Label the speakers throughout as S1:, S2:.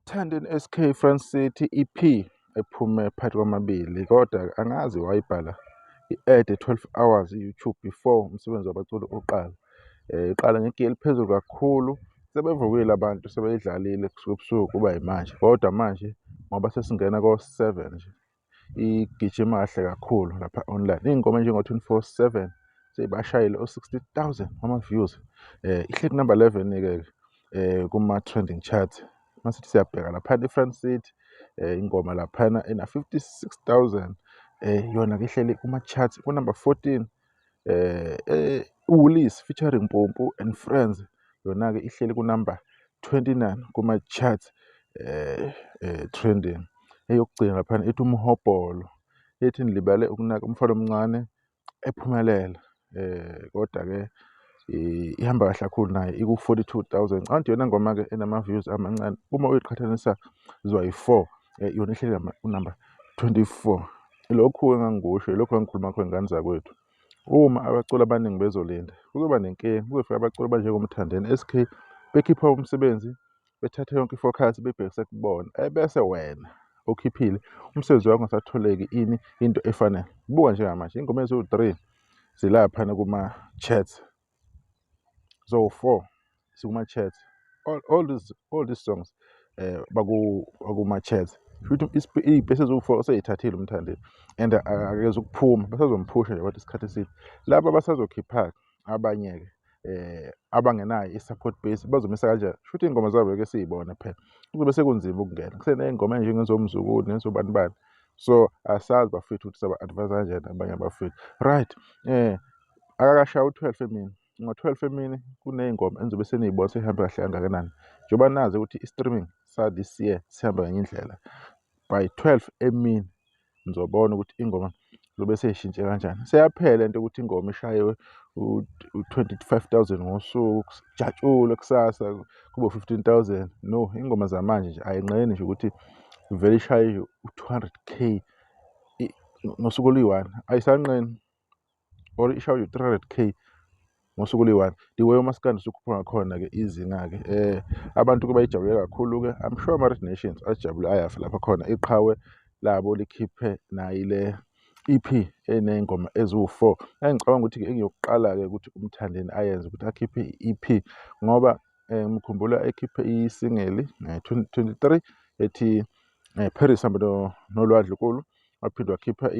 S1: Mthandeni SK Front City EP ephume phakathi kwamabili, kodwa angazi wayibhala i-ad 12 hours i-YouTube before umsebenzi wabaculi uqala. Iqala ngegiya eliphezulu kakhulu, sebevukile abantu, sebeyidlalile kusuka ebusuku kuba yimanje, kodwa manje ngoba sesingena ko-7 nje igijima kahle kakhulu lapha online. Iy'ngoma njengo-24/7 seyibashayile o-60,000 ama-views. Ihleli ku-number 11-ke kuma-trending charts. Masithi siyabheka laphana i-Front City, ingoma laphana ena-56,000, yona-ke ihleli kuma-charts ku-number 14. Uwulisi featuring Mpompo and Friends, yona-ke ihleli ku-number 29 kuma-charts trending. Eyokugcina laphana ithi Umhobholo, ethi nilibale ukunaka umfana omncane ephumelela, kodwa-ke ihamba kahle kakhulu nayo, iku-42,000. Ngicabanga iyona ngoma-ke enama-views amancane uma uyiqhathanisa ziwa yi-4, yona ihleli ku-number 24. Ilokhu engangikusho, ilokhu engikhuluma khona, ngane zakwethu. Uma abaculi abaningi bezolinda, kuzoba nenkinga, kuzofika abaculi abanjengoMthandeni SK bekhipha umsebenzi, bethathe yonke i-focus beyibhekise kubona, ebese wena okhiphile umsebenzi wakho ungasatholeki ini into efanele. Buka njengamanje iy'ngoma eziwu-3 zilaphana kuma-charts, zowu-4 zikuma-charts, all these songs bakuma-charts. Shuthi iy'pesi eziwu-4 usey'thathile uMthandeni and akeze ukuphuma, basazomphusha nje kodwa isikhathi eside. Laba abasazokhipha-ke abanye-ke abangenayo i-support base bazomisa kanjani? Shuthi iy'ngoma zabo ke siy'bona phela, kuzobe sekunzima ukungena kuseney'ngoma ey'njengezomzukulu nezobani bani. So asazi bafethu ukuthi saba-advise kanjani abanye abafethu. Right, akakashayi u-12 emini. Ngo-12 emini kuney'ngoma enizobe seniy'bona sey'hambe kahle kangakanani. Njengoba nazi ukuthi i-streaming sa this year sihamba ngenye indlela. By 12 emini nizobona ukuthi ingoma zobe sey'shintshe kanjani. Seyaphela lento yokuthi ingoma ishaye u-25,000 ngosuku, kujatshulwe, kusasa kube u-15,000. No, iy'ngoma zamanje nje ayinqeni nje ukuthi ivele ishaye u-200K ngosuku oluyi-one, ayisanqeni, or ishaye u-300K ngosuku oluyi-one. The way umaskandi usukhuphuka ngakhona-ke izinga-ke, abantu-ke bayijabulele kakhulu-ke. I'm sure ama-Red Nations ajabule ayafa lapha khona iqhawe labo likhiphe nayi le EP eney'ngoma eziwu-4. Engicabanga ukuthi-ke engiyokuqala-ke ukuthi uMthandeni ayenze ukuthi akhiphe i-EP, ngoba ngikhumbula ekhiphe i-single 2023 ethi Paris hambe noLwandle Nkulu, waphinde wakhipha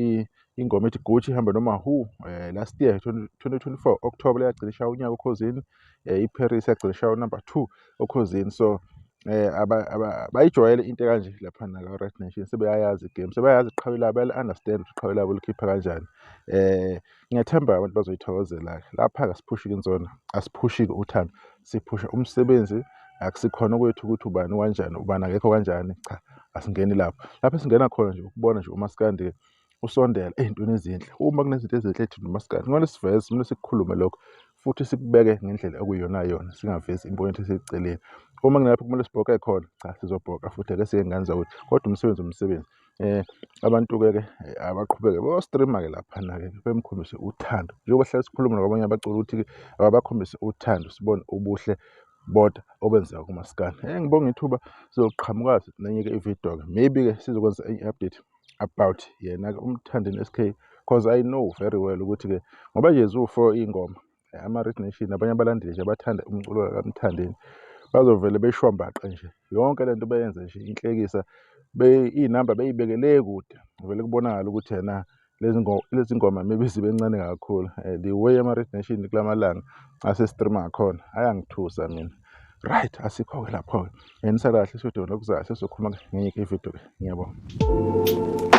S1: ingoma ethi Gucci ihambe noMahu last year 2024 October, yagcina ishaya unyaka oKhozini. I-Paris yagcina ishaya number 2 oKhozini. So bayijwayele into ekanje laphana ka-Red Nation, sebeyayazi i-game, sebeyayazi iqhawe labo, bayali-understand ukuthi iqhawe labo likhipha kanjani. Ngiyathemba abantu bazoyithokozela-ke. Lapha-ke asiphushi-ke inzona, asiphushi-ke uthando, siphusha umsebenzi. Akusikhona kwethu ukuthi ubani kanjani, ubani akekho kanjani, cha, asingeni lapho. Lapho esingena khona nje ukubona nje umaskandi-ke usondela ey'ntweni ezinhle. Uma kunezinto ezinhle ey'thinta umaskandi, kumele siveze, kumele sikukhulume lokho futhi sikubeke ngendlela okuyiyona yona, singavezi imbono yethu eseceleni. Uma kunalapho kumele sibhoke khona, cha, sizobhoka futhi, ake siye ngane zakwethu, kodwa umsebenzi umsebenzi. Abantu-ke ke abaqhubeke bayo-stream-a-ke laphana-ke, bemkhombise uthando njengoba sihlale sikhuluma nakwabanye abaculi ukuthi-ke ababakhombise uthando, sibone ubuhle bodwa obenzeka kumaskandi. Ngibonge ithuba, sizoqhamuka nenye-ke ividiyo-ke, maybe-ke sizokwenza enye i-update about yena-ke uMthandeni SK, cause I know very well ukuthi-ke ngoba nje ziwu-4 iy'ngoma, ama-Red Nation nabanye abalandeli nje abathanda umculo kaMthandeni bazovele beshwambaqa nje yonke lento beyenze nje inhlekisa, iy'namba bey'bekele kude, vele kubonakala ukuthi ena lezi ngoma maybe zibe ncane kakhulu. The way ama-Red Nation kulamalanga ase-stream-a ngakhona ayangithusa mina. Right, asikho-ke lapho-ke, nisale kahle, siyodibana okuzayo, sesizokhuluma ngenye ividiyo-ke. Ngiyabonga.